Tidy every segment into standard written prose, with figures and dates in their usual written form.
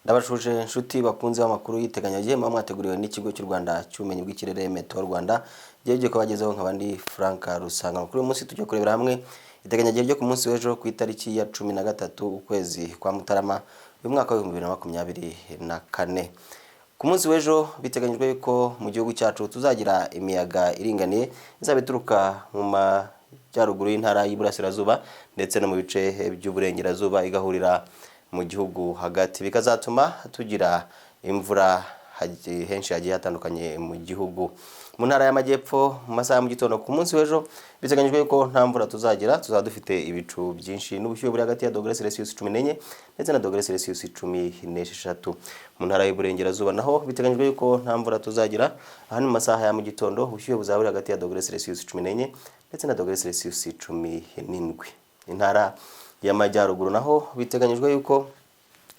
Ndabashuje inshuti bakunze b'amakuru y'iteganyagihe muba mwateguriwe n'ikigo cy'u Rwanda cy'ubumenyi bw'ikirere Meteo Rwanda. Gihe kubagezaho nk'abandi Frank Rusanga. Kuri uyu munsi tujya kurebera hamwe iteganyagihe ryo ku munsi w'ejo ku itariki ya 13 ukwezi kwa Mutarama uyu mwaka wa 2024. Ku munsi w'ejo biteganyijwe yuko mu gihugu cyacu tuzagira imiyaga iringaniye izaba ituruka mu majyaruguru y'intara y'Iburasirazuba ndetse no mu bice by'Uburengerazuba, igahurira mu gihugu hagati, bikazatuma tugira imvura henshi hagiye hatandukanye mu gihugu. Mu ntara y'Amajyepfo, mu masaha ya mu gitondo ku munsi w'ejo biteganyijwe yuko nta mvura tuzagira, tuzaba dufite ibicu byinshi n'ubushyuhe buri hagati ya dogere Celsius 14 ndetse na dogere Celsius 16. Mu ntara y'Iburengerazuba naho biteganyijwe yuko nta mvura tuzagira. Aha ni mu masaha ya mu gitondo, ubushyuhe buzaba buri hagati ya dogere Celsius 14 ndetse na dogere Celsius 17. Intara y'Amajyaruguru naho biteganyijwe yuko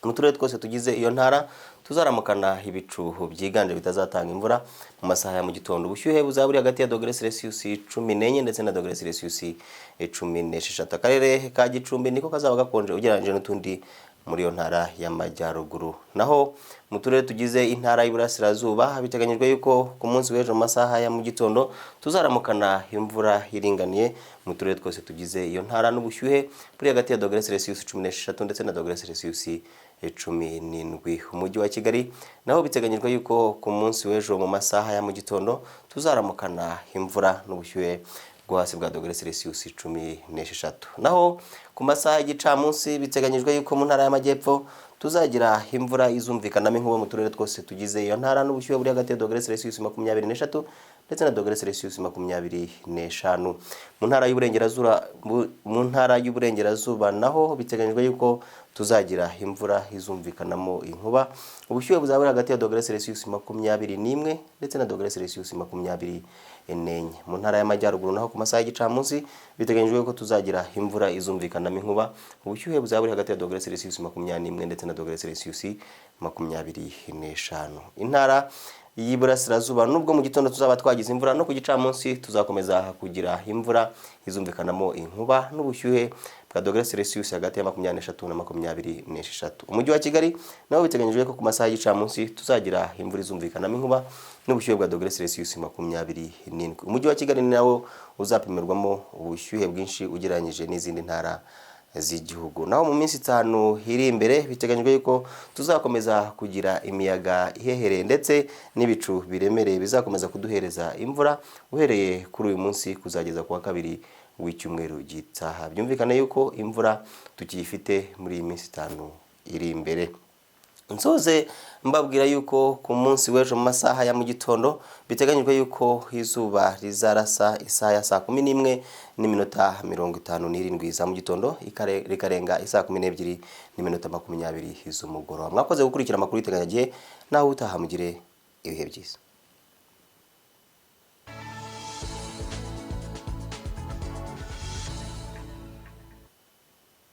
mu turere twose tugize iyo ntara tuzaramukana ibicu byiganje bitazatanga imvura. Mu masaha ya mu gitondo ubushyuhe buzaba buri hagati ya dogere Celsius 14 ndetse na dogere Celsius 16. Akarere ka Gicumbi niko kazaba gakonje ugereranyije n'utundi muri iyo ntara y'Amajyaruguru. Naho mu turere tugize intara y'Iburasirazuba biteganyijwe yuko ku munsi w'ejo mu masaha ya mu gitondo tuzaramukana imvura iringaniye mu turere twose tugize iyo ntara n'ubushyuhe buri hagati ya dogere Celsius 16 ndetse na dogere Celsius 17. Umujyi wa Kigali naho biteganyijwe yuko ku munsi w'ejo mu masaha ya mu gitondo tuzaramukana imvura n'ubushyuhe bwo hasi bwa dogere Celsius 16. Naho ku masaha y'igicamunsi biteganyijwe yuko mu ntara y'Amajyepfo tuzagira imvura izumvikanamo inkuba mu turere twose tugize iyo ntara n'ubushyuhe buri hagati ya dogere Celsius 23 ndetse na dogere Celsius 25. Mu ntara y'Uburengerazuba naho biteganyijwe yuko tuzagira imvura izumvikanamo inkuba, ubushyuhe buzaba buri hagati ya dogere Celsius 21 ndetse na dogere Celsius 24. Mu ntara y'Amajyaruguru naho ku masaha y'igicamunsi biteganyijwe ko tuzagira imvura izumvikanamo inkuba, ubushyuhe buzaba buri hagati ya dogere Celsius 21 ndetse na dogere Celsius 25. Intara y'Iburasirazuba, nubwo mu gitondo tuzaba twagize imvura, no ku gicamunsi tuzakomeza kugira imvura izumvikanamo inkuba n'ubushyuhe bwa dogere Celsius hagati ya 23 na 26. Umujyi wa Kigali naho biteganyijwe ko ku masaha y'igicamunsi tuzagira imvura izumvikanamo inkuba n'ubushyuhe bwa dogere Celsius 27. Umujyi wa Kigali ni nawo uzapimirwamo ubushyuhe bwinshi ugereranyije n'izindi ntara z'igihugu. Naho mu minsi 5 iri imbere biteganyijwe yuko tuzakomeza kugira imiyaga ihehereye ndetse n'ibicu biremereye bizakomeza kuduhereza imvura uhereye kuri uyu munsi kuzageza ku wa kabiri w'icyumweru gitaha. Byumvikane yuko imvura tukiyifite muri iyi minsi 5 iri imbere. Nsoze mbabwira yuko ku munsi w'ejo mu masaha ya mu gitondo biteganyijwe yuko izuba rizarasa isaha ya saa 11:57 za mu gitondo, rikarenga isaa 12:20 z'umugoroba. Mwakoze gukurikira amakuru y'iteganyagihe, naho utaha mugire ibihe byiza.